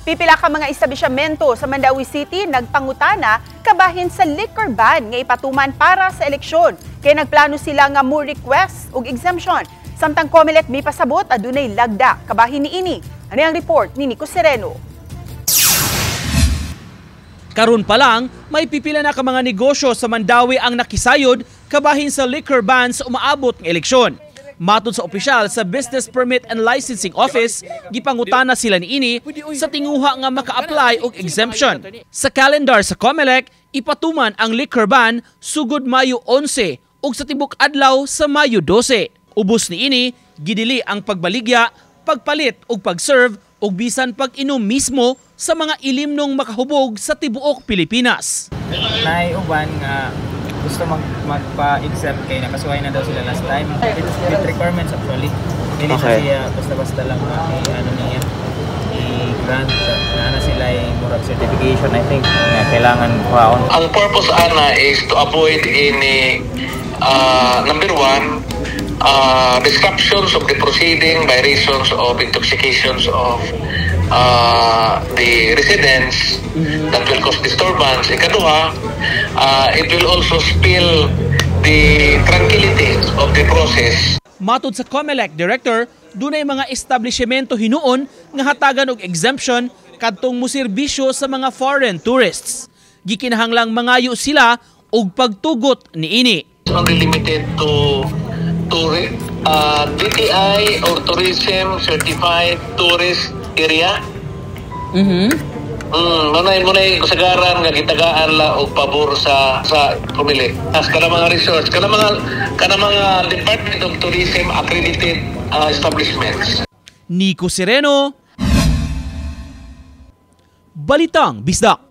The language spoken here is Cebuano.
Pipila ka mga establishmento sa Mandaue City nagpangutana kabahin sa liquor ban nga ipatuman para sa eleksyon. Kay nagplano sila nga mo request og exemption. Samtang COMELEC mipasabot adunay lagda kabahin niini. Ano ang report ni Nico Sereno? Karon pa lang, may pipila na ka mga negosyo sa Mandaue ang nakisayod kabahin sa liquor ban sa umaabot ng eleksyon. Matod sa opisyal sa Business Permit and Licensing Office, gipangutana sila niini sa tinguha nga maka-apply og exemption. Sa calendar sa COMELEC, ipatuman ang liquor ban sugod Mayo 11 ug sa tibok adlaw sa Mayo 12. Ubos niini, gidili ang pagbaligya, pagpalit ug pag-serve ug bisan pag-inom mismo sa mga ilimnong makahubog sa tibuok Pilipinas. Naay uban nga gusto magpa-exempt kay nakasuway na daw sila last time. It's with requirements actually. Dili na siya basta-basta lang na i-ano niya, i-grant na sila ay murag certification, I think, na kailangan kuhaon. Ang purpose ana is to avoid any number one, disruptions of the proceeding by reasons of intoxications of the residents that will cause disturbance. Ikaduha, it will also spill the tranquility of the process. Matod sa COMELEC Director, dunay mga establishmento hinuon nga hatagan og exemption kadtong muserbisyo sa mga foreign tourists. Gikinahanglang mangayo sila og pagtugot niini. It's only limited to DTI or tourism certified tourist area. Munay kasagaran nga gitagaan la og pabor sa pumili. As kana mga resorts, kana mga Department of Tourism accredited establishments. Nico Sereno, Balitang Bisdak.